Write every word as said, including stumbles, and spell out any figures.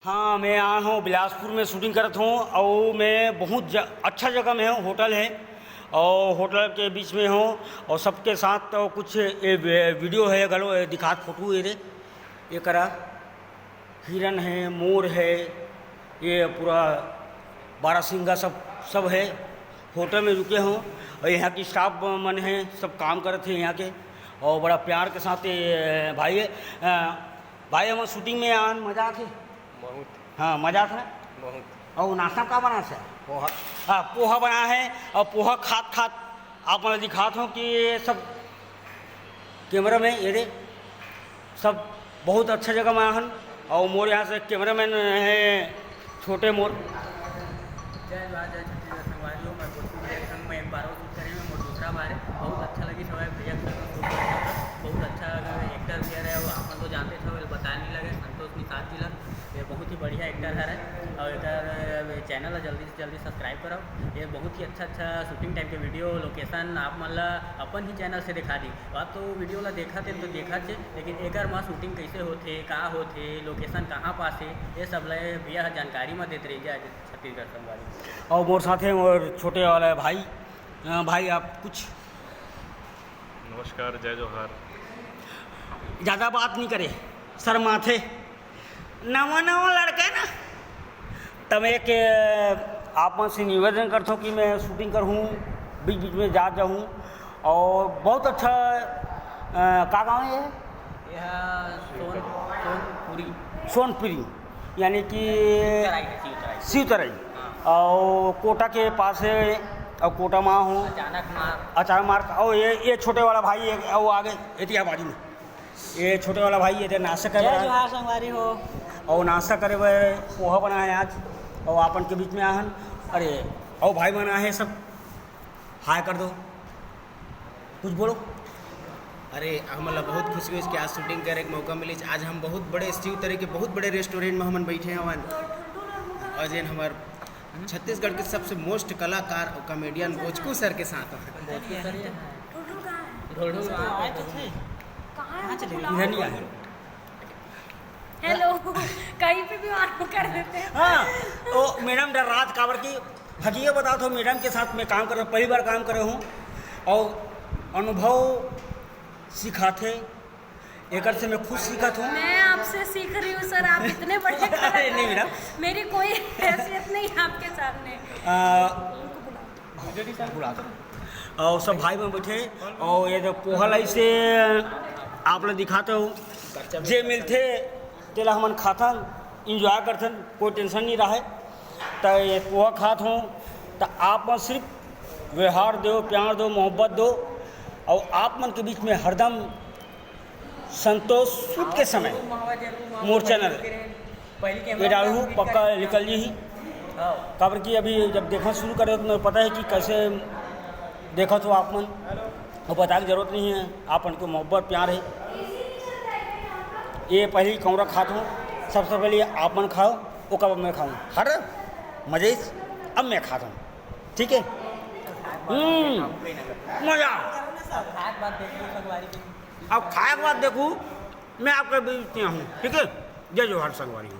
हाँ, मैं आया हूँ बिलासपुर में, शूटिंग करत हूँ और मैं बहुत ज-, अच्छा जगह में हूँ, होटल है और होटल के बीच में हूँ और सबके साथ तो कुछ ये वी-, वीडियो है, गलो ये दिखात फोटो ये रे, ये करा हिरन है, मोर है, ये पूरा बारहसिंगा सब, सब है। होटल में रुके हूँ और यहाँ की स्टाफ मन है, सब काम करत है यहाँ के और बड़ा प्यार के साथ ये भाई है। अ, भाई, हम शूटिंग में आन मजा आथे। बहुत। हाँ, मजा आथे। बहुत। और नाश्ता का बना से? पोहा। हाँ, पोहा बना है और पोहा खात खात आप मन दिखात हो कि ये सब कैमरा में ये दे, सब बहुत अच्छा जगह में आहन। और मोर यहाँ से कैमरामैन है छोटे मोर। जय जोहार, जय छत्तीसगढ़ संगवारी हो। मैं भोजपुरी भैया के संग में एक बार और शूट करे में मोर दूसरा बार है। बहुत अच्छा लगी सब भैया के संग शूट करे में। बहुत अच्छा एक्टर भैया रहे, वो आप मन तो जानते थे, वो बताए नहीं लगे, संतोष निषाद जी ला। ये बहुत ही बढ़िया एक्टर हरे और एकर चैनल ला जल्दी से जल्दी सब्सक्राइब कराओ। ये बहुत ही अच्छा अच्छा शूटिंग टाइम के वीडियो, लोकेशन आप मन ला अपन ही चैनल से दिखा दी। आप तो वीडियो ला देखा थे तो देखा थे, लेकिन एकर मा शूटिंग कैसे होथे, का होथे, लोकेशन कहाँ पास है, ये सब ला भैया जानकारी मा देते रहिए आज छत्तीसगढ़ संगवारी। और मोर साथ है मोर छोटे वाला भाई। अ, भाई, आप कुछ नमस्कार, जय जोहार। ज़्यादा बात नहीं करे, शर्माथे। नवा नवा लड़का है ना, तब एक, अ, आप मन से निवेदन करता हूँ कि मैं शूटिंग करहूँ, बीच बीच में जात जाहूँ। और बहुत अच्छा, अ, का गाँव है ये? यह सोन-, सोनपुरी। सोनपुरी, यानी कि शिवतराई है, शिवतराई। शिवतराई। हाँ। और कोटा के पास है, और कोटा मा हूँ। अचानक मार। अचानक मार। और ये, ये छोटे वाला भाई, ये, वो आगे, एतिया बाजू में। ये छोटे वाला भाई, ये दे नाश्ता करे जय बर। जोहार संगवारी हो। और नाश्ता करे बर पोहा बनाए आज, और आपन के बीच में आहन। अरे, और भाई मन आहे सब, हाय कर दो, कुछ बोलो। अरे, हमन ला बहुत खुशी होइस कि आज शूटिंग करे के मौका मिलिस। आज हम बहुत बड़े शिवतराई के बहुत बड़े रेस्टोरेंट में हमन बैठे हवन, और जेन हमर छत्तीसगढ़ के सबसे मोस्ट कलाकार और कॉमेडियन भोजकू सर के साथ हवन। ढोलढोल कहाँ है? ढोलढोल कहाँ है? आए तो थे। कहाँ है? कहाँ चले गए? इधर नहीं आए। हेलो। कहीं पे भी ऑन कर देते हैं। हाँ, तो मैडम डर्रात काबर कि हकीकत बताओ तो मैडम के साथ मैं काम कर रहा हूँ, पहली बार काम करे हूँ और अनुभव सिखाथे, एकर से मैं खुद सीखत हूँ। मैं आपसे सीख रही हूँ सर, आप इतने बड़े अरे नहीं मैडम। मेरी कोई हैसियत नहीं आपके सामने। आ, बुला दो। और सब भाई मन बैठे, और ये जो पोहा लाई से आप लोग दिखाते हो, जे मिलथे तेला हमन खाथन, एंजॉय करथन, कोई टेंशन नहीं रहे। तो ये पोहा खात हूँ, तो आप मन सिर्फ व्यवहार दो, प्यार दो, मोहब्बत दो, और आप मन के बीच में हरदम संतोष शूट के समय मोर चैनल ये डालहू पक्का निकल जी ही। काबर कि अभी जब देखना शुरू करे तो मैं पता है कि कैसे देखत हो आप मन, और बताए के जरूरत नहीं है, आप मन के मोहब्बत प्यार है। ये पहली कौरा खात हूँ, सबसे पहले आप मन खाओ, ओकर बाद मैं खाऊँ। हर मजे से अब मैं खात हूँ, ठीक है। हम्म, मजा। अब खाए के बाद देखू, मैं आपके बीच में हूँ, ठीक है। जय जोहार संगवारी हो।